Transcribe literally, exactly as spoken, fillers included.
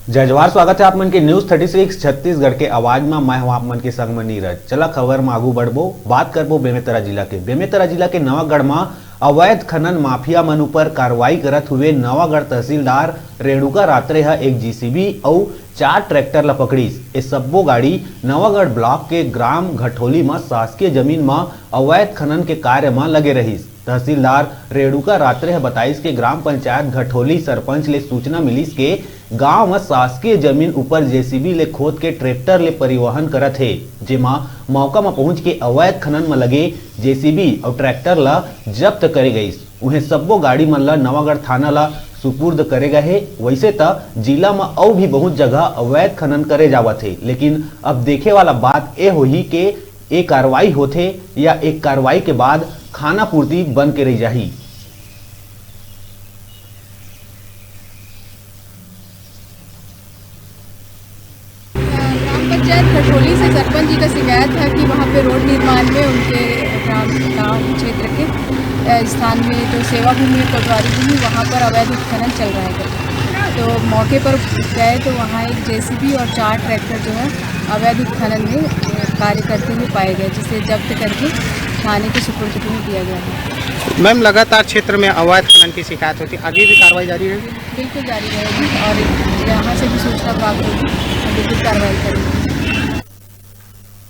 जय जोहार, स्वागत है आप मन के न्यूज़ थर्टी सिक्स छत्तीसगढ़ के आवाज में। मैं हूं आप मन के संग में नीरज। चला खबर में आगू बढ़बो, बात करबो बेमेतरा जिला के। बेमेतरा जिला के नवागढ़ में अवैध खनन माफिया मन ऊपर कार्रवाई करत हुए नवागढ़ तहसीलदार रेणुका रात्रे ह एक जेसीबी अउ चार ट्रैक्टर ला पकड़ीस। ये सब्बो गाड़ी नवागढ़ ब्लॉक के ग्राम घटोली म शासकीय जमीन म अवैध खनन के कार्य म लगे रहिस। तहसीलदार रेणुका रात्रे ह बताइस के ग्राम पंचायत घटोली सरपंच ले सूचना मिलिस के गांव म शासकीय जमीन ऊपर जेसीबी ले खोद के ट्रैक्टर ले परिवहन करत हे, जेमा मौका म पहुंच के अवैध खनन म लगे जेसीबी अउ ट्रैक्टर ल जब्त करे गइस। उहें सब्बो गाड़ी मन ल नवागढ़ थाना ल सुपुर्द करे गए हे। वैसे त जिला म अउ भी बहुत जगह अवैध खनन करे जावत हे, लेकिन अब देखे वाला बात ए होही के ए कार्रवाई होथे या एक कार्रवाई के बाद खाना पूर्ति बन के रह जाही। ग्राम पंचायत घटोली से सरपंच जी का शिकायत था कि वहाँ पे रोड निर्माण में उनके ग्राम, गांव क्षेत्र के, अ, स्थान में जो सेवा भूमि और पटवारी भूमि, वहाँ पर अवैध उत्खनन चल रहा है करके। तो मौके पर गए तो वहाँ एक जेसीबी और चार ट्रैक्टर जो है अवैध उत्खनन में, अ, कार्य करते हुए पाए गए, जिसे जब्त करके थाने के सुपुर्द भी दिया गया है। मैम, लगातार क्षेत्र में अवैध खनन की शिकायत होती है, आगे भी कार्रवाई जारी रहेगी? बिल्कुल जारी रहेगी और यहाँ से भी सूचना प्राप्त होगी, हम बिल्कुल कार्रवाई करेंगे।